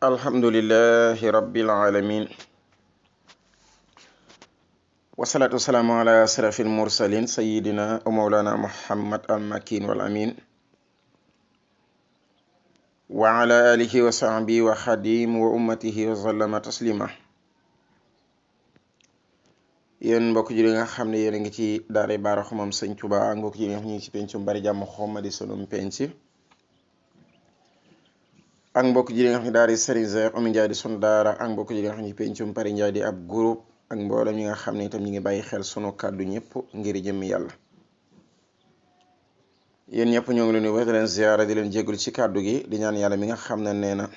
alhamdulillahi rabbil alamin wassalatu wassalamu ala asrafil mursalin sayyidina wa mawlana muhammad al-makin wal amin wa ala alihi wa sahbihi wa khadim wa ummatihi wa sallama taslima. yéen mbokk ji nga xam ne yéen a ngi ci daara Bara Xumam Sëñ Tuubaa ak mbokk ji nga xam ñu ngi ci pencum bari jàmm xomma di sunum penc ak mbokk ji nga xam ne daara Serigne Cheikh Oumy Ndiaye di sunu daara ak mbokk ji nga xam ne pencum Pari Ndiaye di ab groupe ak mboolem ñi nga xam ne itam ñu ngi bàyyi xel sunu kàddu ñëpp ngir jëmmi yàlla. yéen ñëpp ñoo ngi leen di wax di leen ziyaara di leen jégalu ci kàddu gi di ñaan yàlla mi nga xam ne nee na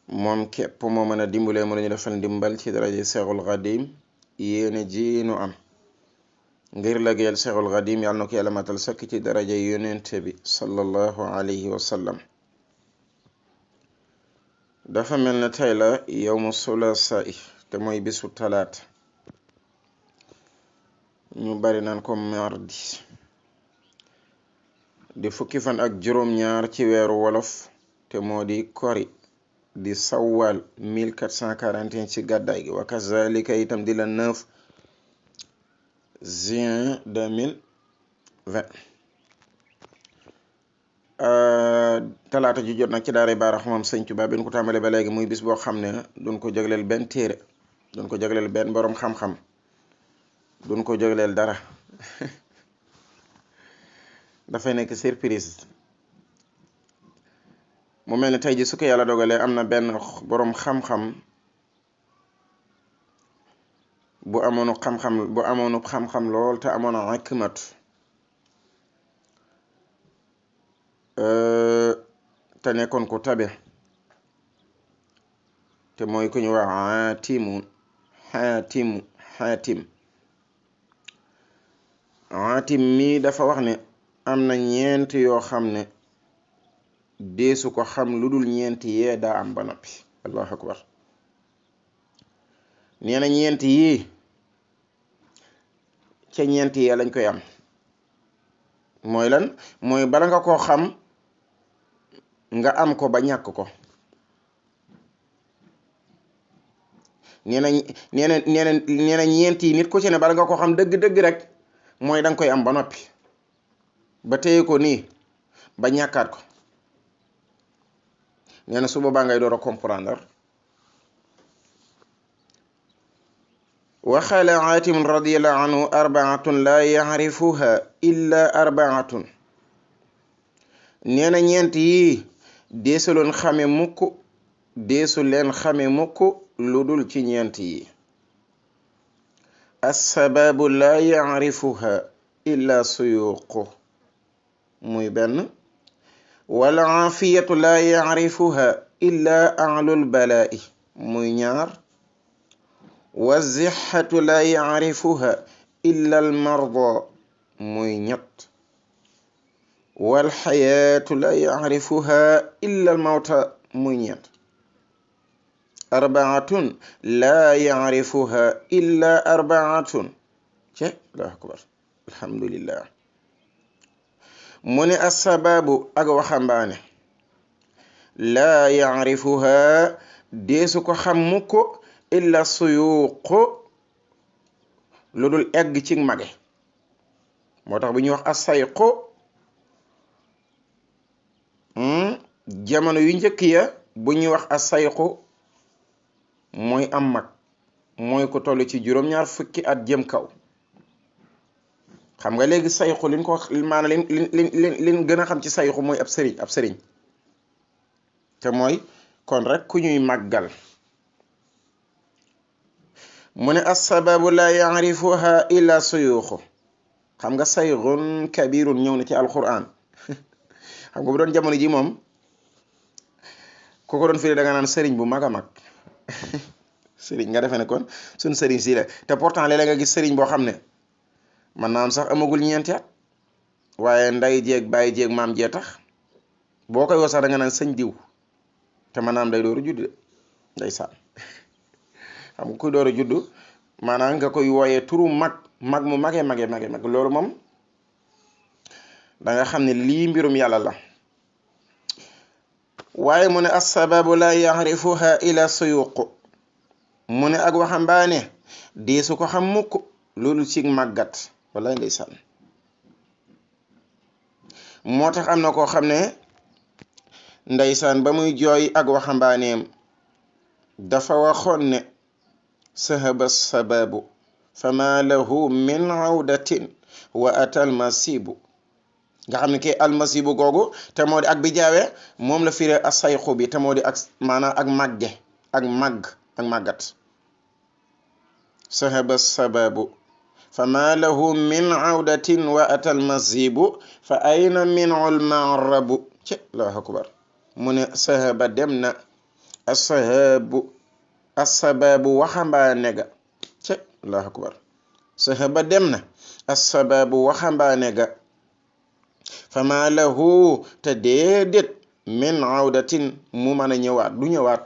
moom képp moo mën a dimbalee mu lañu defal ndimbal ci daraje Seexul Xadim yéene ji nu am ngir lageel Seexul Xadim yàlla na ko yàlla matal sakk ci daraja yonente bi sallallahu alayhi wa sallam. dafa mel ne tey la yawmu sulasa te mooy bisu talaata ñu bari naan ko mardi di fukki fan ak juróom-ñaar ci weeru wolof te moo di kori di sawwal 1441 ci gàddaay gi wa kazalika itam di la 9 juin 2020 talaata ju jot nag ci daara Bara Xumam Sëñ Tuubaa bi ñu ko tàmbale ba léegi muy bis boo xam ne duñ ko jagleel benn téere duñ ko jagleel benn boroom xam-xam duñ ko jagleel dara dafay nekk surprise. mu mel ne tey ji su ko yàlla dogalee am na benn boroom xam-xam bu amoonu xam-xam lool te amoon hikmat te nekkoon ku tabe te mooy ku ñu wax Xaatim mi dafa wax ne am na ñeent yoo xam ne deesu ko xam lu dul ñeent yee daa am ba noppi. allahu akbar. nee na ñeent yii ca ñeent yee lañ koy am. mooy lan mooy bala nga koo xam nga am ko ba ñàkk ko. nee na ñeent yi nit ku ci ne bala nga koo xam dëgg-dëgg rek mooy danga koy am ba noppi ba téye ko nii ba ñàkkaat ko. nee na su boobaa ngay door a comprendre. waxaale Xaatim radiyallahu anhu arbaatun la yacrifuha illa arbaatun. nee na ñeent yi deesu leen xame mukk lu dul ci ñeent yi. assababu la yacrifuha illa suyuqu muy benn. wal aafiyatu la yacrifuha illa ahlul balaa'i muy ñaar. wa zixatu la yacrifuha illa al marda muy ñett. wal xayaatu la yacrifuha illa al mawta muy ñeent. arbaatun la yacrifuha illa arbaatun. allahu akbar alhamdulillah. mu ne assababu ak waxambaane laa yacrifuha deesu ko xam mukk illa suyuqu lu dul egg ci mage. moo tax bu ñuy wax assayqu jamono yu njëkk ya bu ñuy wax assayqu mooy am mag mooy ko toll ci juróom-ñaar fukki at jëm kaw. xam nga léegi sayxu liñ ko maanaam liñ gën a xam ci sayxu mooy ab sëriñ te mooy kon rek ku ñuy màggal. mu ne assababu la yacrifuha illa suyuxu. xam nga sayxun kabirun ñëw na ci alquran xam nga bu doon jamono ji moom ku ko doon firi da nga naan sëriñ bu mag a mag sëriñ nga defee ne kon suñ sëriñ si la te pourtant léeg-léeg nga gis sëriñ boo xam ne man naam sax amagul ñeenti at waaye nday jeeg bàyyi jeeg maam jee tax boo koy woo sax da nga naan sëñ diw te maanaam day door a judd de ndeysaan. xam nga kuy door a judd maanaam nga koy wooyee turu mag mu magee loolu moom da nga xam ne lii mbirum yàlla la. waaye mu ne assababu la yarifuha ila suyuq mu ne ak waxambaane deesu ko xam mukk loolu ci màggat wallaay ndeysaan moo tax am na koo xam ne ndeysaan ba muy jooy ak waxambaaneem dafa waxoon ne sahaba sababu fama lahu min awdatin wa ata almasibu nga xam ne kii almasibu googu te moo di ak bi jaawe moom la firee asayxu bi te moo di ak maanaam ak màgge ak màggat sahaba sababu fama lahu min awdatin wa ata almasibu fa ayna minul marabu ci allahu akbar mu ne sahaba dem na assababu waxambaane ga ci allahu akbar sahaba dem na assababu waxambaane ga fama lahu te déedéet min awdatin mu mën a ñëwaat du ñëwaat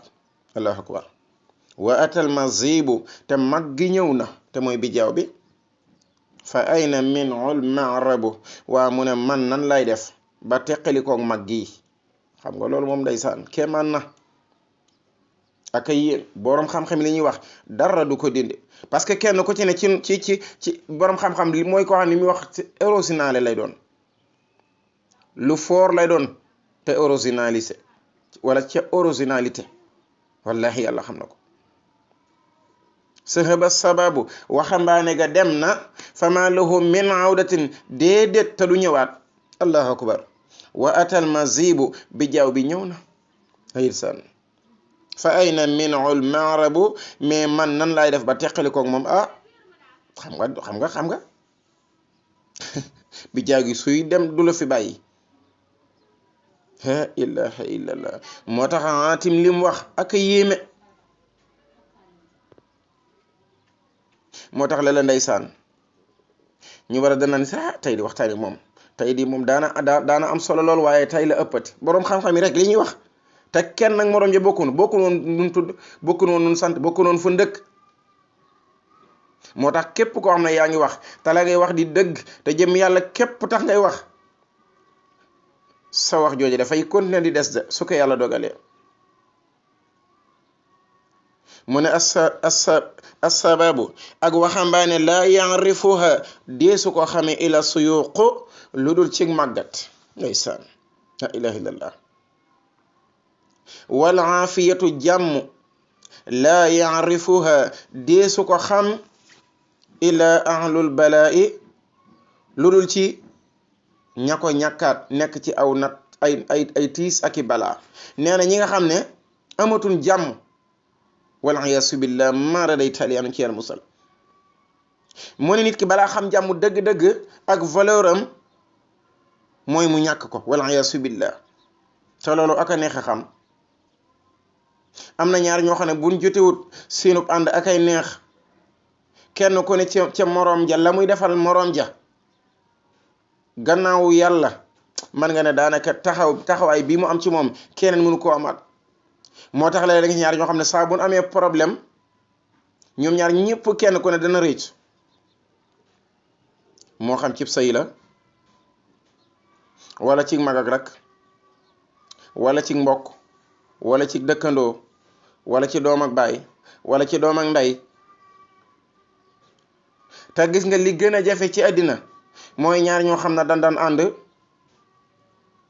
allahu akbar wa atal mazibu te mag gi ñëw na te mooy bijaaw bi fa ayna min ul marabu waa mu ne man nan lay def ba teqalikoog mag gi xam nga loolu moom ndeysaan kéemaan na ak yéen borom xam-xam li ñuy wax dara du ko dindi parce que kenn ku ci ne ci borom xam-xam li mooy ko xam ne muy wax ci original lay doon lu fort lay doon te originalité wala ca originalité wallahi yàlla xam na ko sahaba sababu waxambaane ga dem na fama lahu min awdatin déedéet te du ñëwaat allahu akbar wa atal mazibu bi jaaw bi ñëw na aysan fa ayna min ul marabu mais man nan laay def ba teqalikoog moom xam nga bi jaaw gi suy dem du la fi bàyyi la ilaha illallah moo tax Aatim lim wax ak yéeme moo tax la ndeysaan ñu war a dana sa tey di waxtaani moom tey di moom daana am solo lool waaye tey la ëppati boroom xam-xam yi rek li ñuy wax te kenn nag moroom ja bokku noonu nun tudd bokku noonu nun sant bokku noonu fa ndëkk moo tax képp koo xam ne yaa ngi wax te la ngay wax di dëgg te jëm yàlla képp tax ngay wax sa wax jooju dafay continuer di des de su ko yàlla dogalee mu ne assababu ak waxambaane la yarifuha deesu ko xame ila suyuqu lu dul ci màggat ndeysaan la ilaha illallah wal aafiyatu jàmm la yarifuha deesu ko xam ila ahlul balaa'i lu dul ci ña ko ñàkkaat nekk ci aw nat ay tiis ak i balaa nee na ñi nga xam ne amatul jàmm wal iyaasu billah maara day taliyaanu ci yàlla musal mu ne nit ki balaa xam jàmm dëgg-dëgg ak valeur am mooy mu ñàkk ko wal iyaasu billah te loolu ak a neex a xam am na ñaar ñoo xam ne buñ jotewut seenub ànd ak ay neex kenn ku ne ca moroom ja la muy defal moroom ja gannaaw yàlla man nga ne daanaka taxawaay bii mu am ci moom keneen mënu koo amaat moo tax la nga ñaar ñoo xam ne saa bu amee problème ñoom ñaar ñëpp kenn ku ne dana rëcc moo xam cib sëy la wala ci mag ak rak wala ci mbokk wala ci dëkkandoo wala ci doom ak baay wala ci doom ak ndey te gis nga li gën a jafe ci àddina mooy ñaar ñoo xam ne daan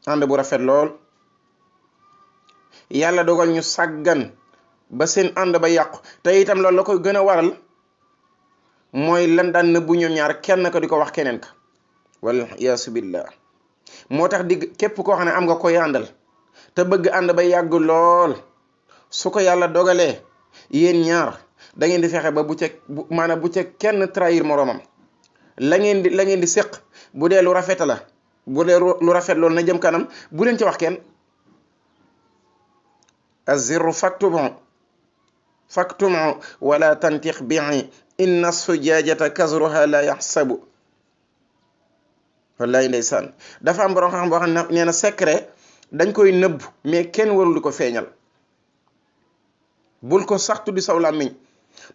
ànd bu rafet lool yàlla dogal ñu sàggan ba seen ànd ba yàqu te itam loolu la koy gën a waral mooy lan daan nëbbu ñoom ñaar kenn ko di ko wax keneen ka wal yaasu billah moo tax digg képp koo xam ne am nga koy àndal te bëgg ànd ba yàgg lool su ko yàlla dogalee yéen ñaar da ngeen di fexe ba maanaam bu ca kenn trahir moroomam la ngeen di séq bu dee lu rafet la bu dee lu rafet loolu na jëm kanam bu leen ci wax kenn azirru faktumu wala tantiq bihi inna sujajata kasruha la yaxsabu wallahi ndeysaan dafa am borom xam boo xam ne nee na secret dañ koy nëbb mais kenn warul di ko feeñal bul ko sax tuddi saw làmmiñ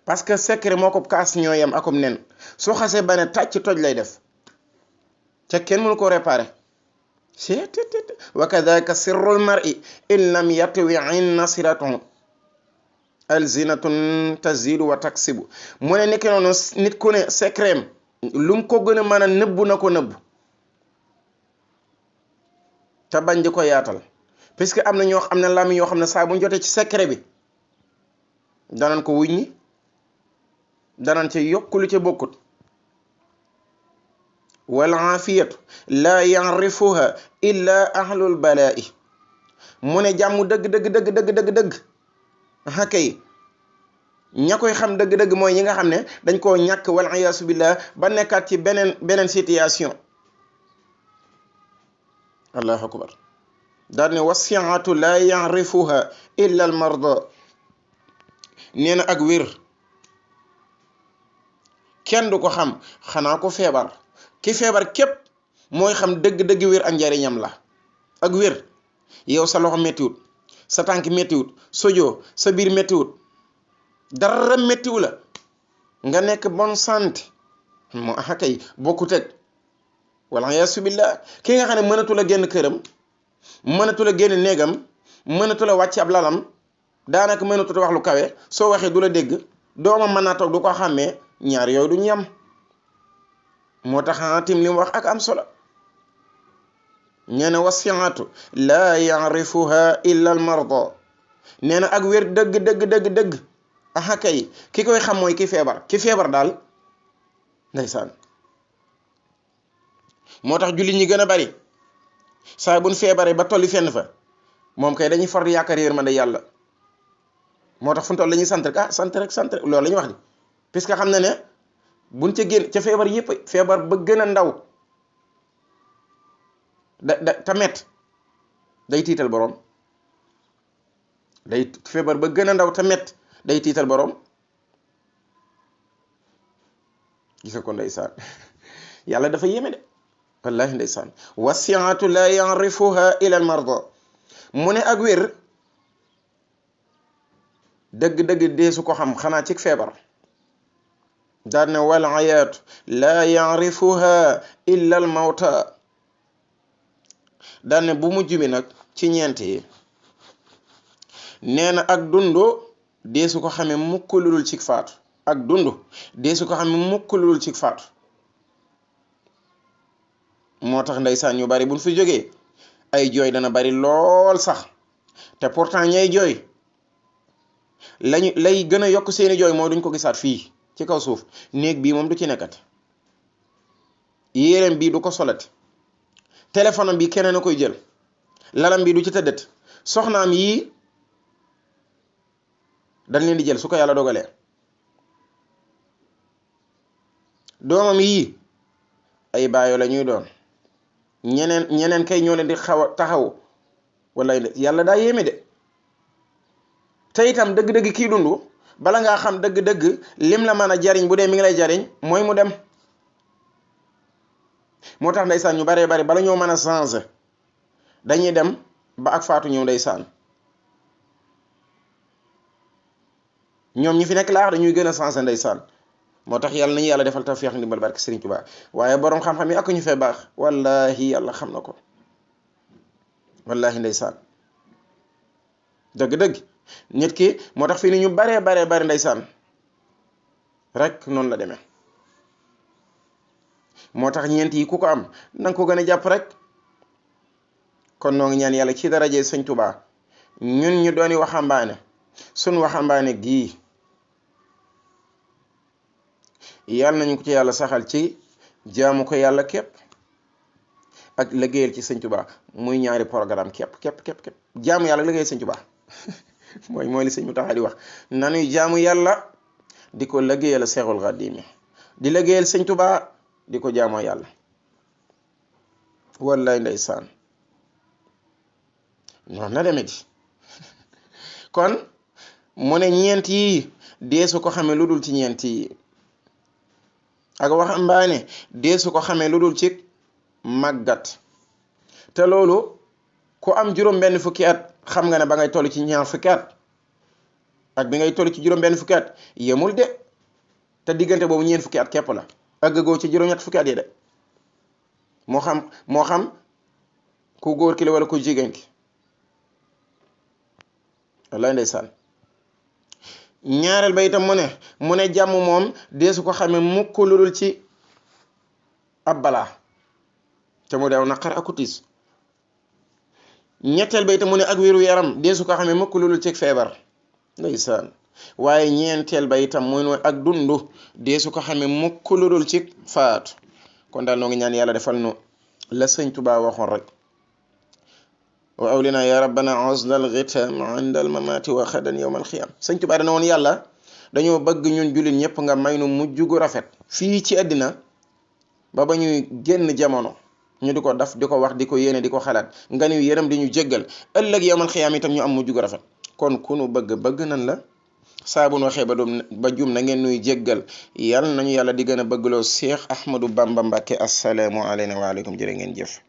parce que secret moo ko kaas ñooyam akom nen soo xasee ba ne tàcc toj lay def ca kenn mënu ko réparer wa kadhalika sirrul mar'i in lam yatwi nasiratu alzinatun tazidu wa taksibu mu ne nekki noonu nit ku ne secret lu mu ko gën a mën a nëbbu na ko nëbbu te bañ di ko yaatal puisque am na ñoo xam ne lami yoo xam ne saa bu ñu jotee ci secret bi danan ko wuññi danan ci yokku lu ca bokkut wal aafiyatu laa yarifuha illa ahlul balaa'i mu ne jàmm dëgg kay ña koy xam dëgg-dëgg mooy ñi nga xam ne dañ koo ñàkk wal iyaasu billah ba nekkaat ci beneen situation. allahu akbar daal ne wasiatu laa yarifuha illa al marda nee na ak wér kenn du ko xam xanaa ko feebar ki feebar képp mooy xam dëgg-dëgg wér ak njariñam la. ak wér yow sa loxo méttiwut sa tànk méttiwut sojoo sa biir méttiwut dara méttiwu la nga nekk bonne santé moo kay bokkut ak wala yaasu billah ki nga xam ne mënatu la génn këram mënatu la génn néegam mënatu la wàcc ab lalam daanaka mënatu la wax lu kawe soo waxee du la dégg doomam mën naa toog du ko xàmmee ñaar yooyu du ñam moo tax tim li mu wax ak am solo nee na wasiatu laa yarifuha illa al marda nee na ak wér dëgg kay ki koy xam mooy ki feebar daal ndeysaan moo tax jullit ñi gën a bari saa buñ feebaree ba tolli fenn fa moom kay dañuy far di yaakaar yërmande yàlla moo tax fu mu toll dañuy sant rek sant rek loolu la ñuy wax di puisque xam na ne buñ ca génn ca feebar yëpp feebar ba gën a ndaw ta met day tiital borom feebar ba gën a ndaw ta met day tiital borom gisa ko ndeysaan yàlla dafa yéeme de wallahi ndeysaan wasiatu la yarifuha ila al marda mu ne ak wér dëgg deesu ko xam xanaa ci feebar daan ne wal ayaatu la yarifuha illa al mawta daan ne bu mujj bi nag ci ñeent yi nee na ak dundo deesu ko xamee mukk lulul ci faatu ak dund deesu ko xamee mukk lulul ci faatu moo tax ndeysaan ñu bari buñ fi jógee ay jooy dana bari lool sax te pourtant ñay jooy lay gën a yokk seeni jooy moo duñ ko gisaat fii ci kaw suuf néeg bii moom du ci nekkati yéreem bii du ko solati téléphone am bi keneen a koy jël lalam bi du ci tëddati soxnaam yii dañ leen di jël su ko yàlla dogalee doomam yii ay baayo la ñuy doon ñeneen kay ñoo leen di xaw a taxaw wala yàlla daa yéeme de te itam dëgg-dëgg kii dund bala ngaa xam dëgg-dëgg lim la mën a jariñ bu dee mi ngi lay jariñ mooy mu dem moo tax ndeysaan ñu baree bari bala ñoo mën a changer dañuy dem ba ak faatu ñëw ndeysaan ñoom ñi fi nekk laax dañuy gën a changer ndeysaan moo tax yàlla nañu yàlla defal tawfiq ndimbal barke Serigne Touba waaye borom xam-xam yi ak ñu fee baax wallahi yàlla xam na ko wallahi ndeysaan dëgg-dëgg nit ki moo tax fii ni ñu baree ndeysaan rek noonu la demee moo tax ñeent yi ku ko am nanga ko gën a jàpp rek kon noo ngi ñaan yàlla ci daraje Sëñ Touba ñun ñu dooni waxambaane sun waxambaane gii yàlla nañu ko ci yàlla saxal ci jaamu ko yàlla képp ak liggéeyal ci Sëñ Touba muy ñaari programme képp jaamu yàlla liggéeyal Sëñ Touba mooy li Sëñ Mountakha di wax nanuy jaamu yàlla di ko liggéeyal Seexul Xadiim di liggéeyal Sëñ Touba di ko jaamoo yàlla wallaay ndeysaan noonu na deme ji kon mu ne ñeent yi deesu ko xamee lu dul ci ñeent yi ak waxambaane deesu ko xamee lu dul ci màggat te loolu ku am juróom-benn fukki at xam nga ne ba ngay toll ci ñaar fukki at ak bi ngay toll ci juróom-benn fukki at yemul de te diggante boobu ñeent fukki at képp la àggagoo ci juróom-ñett fukki at yi de moo xam ku góor ki la wala ku jigéen ki wallaay ndeysaan ñaareel ba itam mu ne jàmm moom deesu ko xamee mukk lu dul ci ab balaa te mu deew naqar ak tiis ñetteel ba itam mu ne ak wéru yaram deesu ko xamee mukk lu dul ci feebar ndeysaan waaye ñeenteel ba itam mu ne ak dundu deesu ko xamee mukk lu dul ci faatu kon daal noo ngi ñaan yàlla defal nu la sëñ Tuubaa waxoon rek wa awlina ya rabbana usdal ghitam inda al mamati wa xadan yawm al xiyam sëñ Tuubaa dana woon yàlla dañoo bëgg ñun jullit ñëpp nga may nu mujj gu rafet fii ci àddina ba ñuy génn jamono ñu di ko daf di ko wax di ko yéene di ko xalaat nga ñu yërëm di ñu jéggal ëllëg yawmal xiyaam itam ñu am mujj gu rafet kon ku nu bëgg nan la saa bu nu waxee ba jum na ngeen nuy jéggal yal nañu yàlla di gën a bëggloo Cheikh Ahmadou Bamba Mbacké assalaamu alayna wa aleykum jërë ngeen jëf